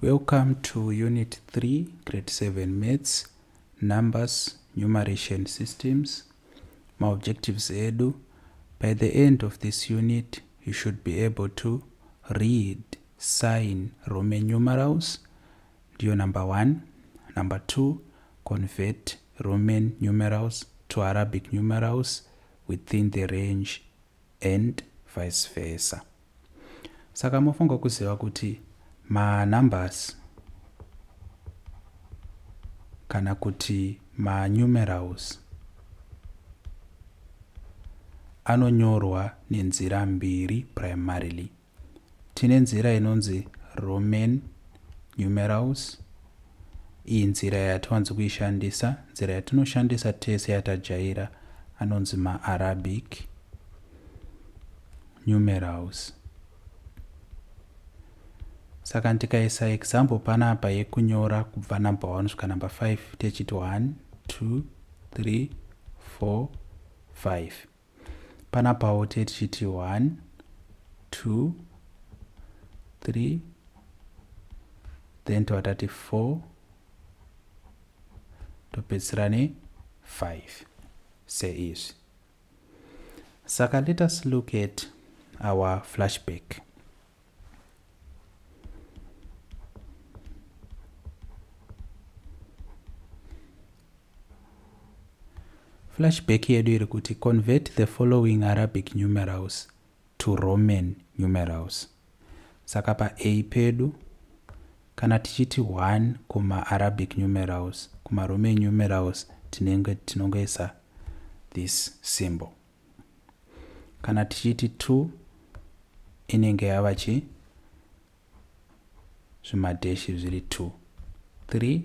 Welcome to Unit 3, Grade 7 Maths, Numbers, Numeration Systems. Maobjectives edu. By the end of this unit, you should be able to read, sign Roman numerals. Ndiyo number 1. Number 2, convert Roman numerals to Arabic numerals within the range and vice versa. Saka mofunga kuziva kuti manumbers kana kuti manumerals anonyorwa nenzira mbiri primarily. Tine nzira inonzi Roman numerals. Iyi nzira yatiwanzi kuishandisa, nzira yatinoshandisa tese yatajaira anonzi maArabic numerals. Saka ndikaisa example panapa yekunyora kubva number 1 kusvika number 5 techiti 1 2 3 4 5. Panapawo tichiti 1 2 3 then tova tati 4 topedzisira ne 5 seizvi. Saka let us look at our flashback. Flashback yedu iri kuti convert the following Arabic numerals to Roman numerals. Saka pa A pedu kana tichiti 1 kuma Arabic numerals, kuma Roman numerals tinenge tinongoisa this symbol. Kana tichiti 2 inenge yava chi zvimadheshi zviri 2 3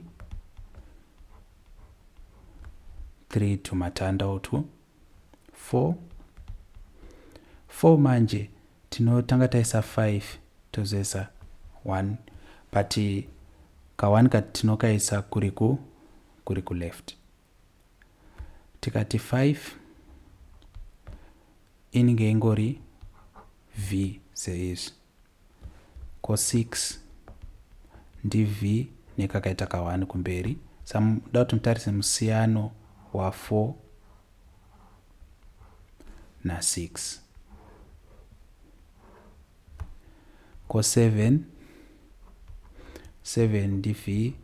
3 tumatanda utwu 4 4 manje tinotanga taisa 5 tozoisa 1 but ka1 katinokaisa kuri ku kuri ku left. Tikati 5 inenge ingori v seizvi. Ko 6 ndi v nekakaita ka 1 kumberi. Samuda kuti mutarise musiyano wa 4 na 6. Ko 7 7 ndi v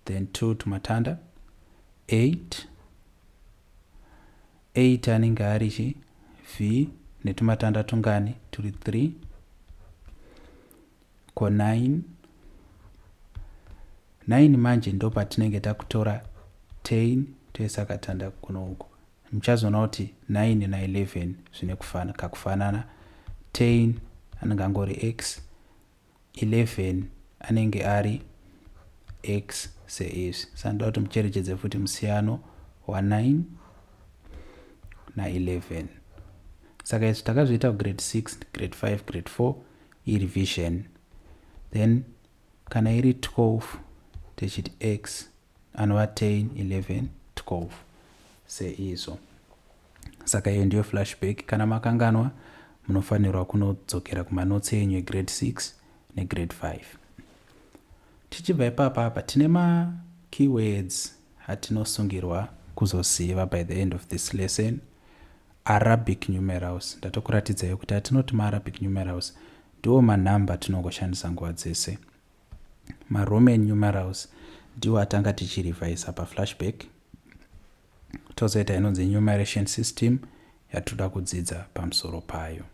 then 2 tumatanda 8 8 anenge ari chi v netumatanda tungani turi 3 ko 9 9 manje ndopatinenge takutora 10 toisa katanda kuno uku. Muchazoona kuti 9 na 11 zvine kufana kakufanana. 10 anenge angori x, 11 anenge ari x seizvi. Saka ndoda kuti mucherechedze futi musiyano wa 9 na 11. Saka izvi takazviita kugrade 6, grade 5, grade 4 irevision. Then kana iri 12 techiti x anova 10, 11, 12 seizvo. Saka iyo ndiyo flashback. Kana makanganwa munofanirwa kunodzokera kumanotsi enyu egrade 6 negrade 5. Tichibva ipapa apa tine ma keywords atinosungirwa kuzoziva by the end of this lesson. Arabic numerals, ndatokuratidzai kuti atinoti maArabic numerals ndiwo manhamba atinongoshandisa nguva dzese. MaRoman numerals ndiwo atanga tichirevisa paflashback. Tozoita inonzi numeration system yatoda kudzidza pamusoro payo.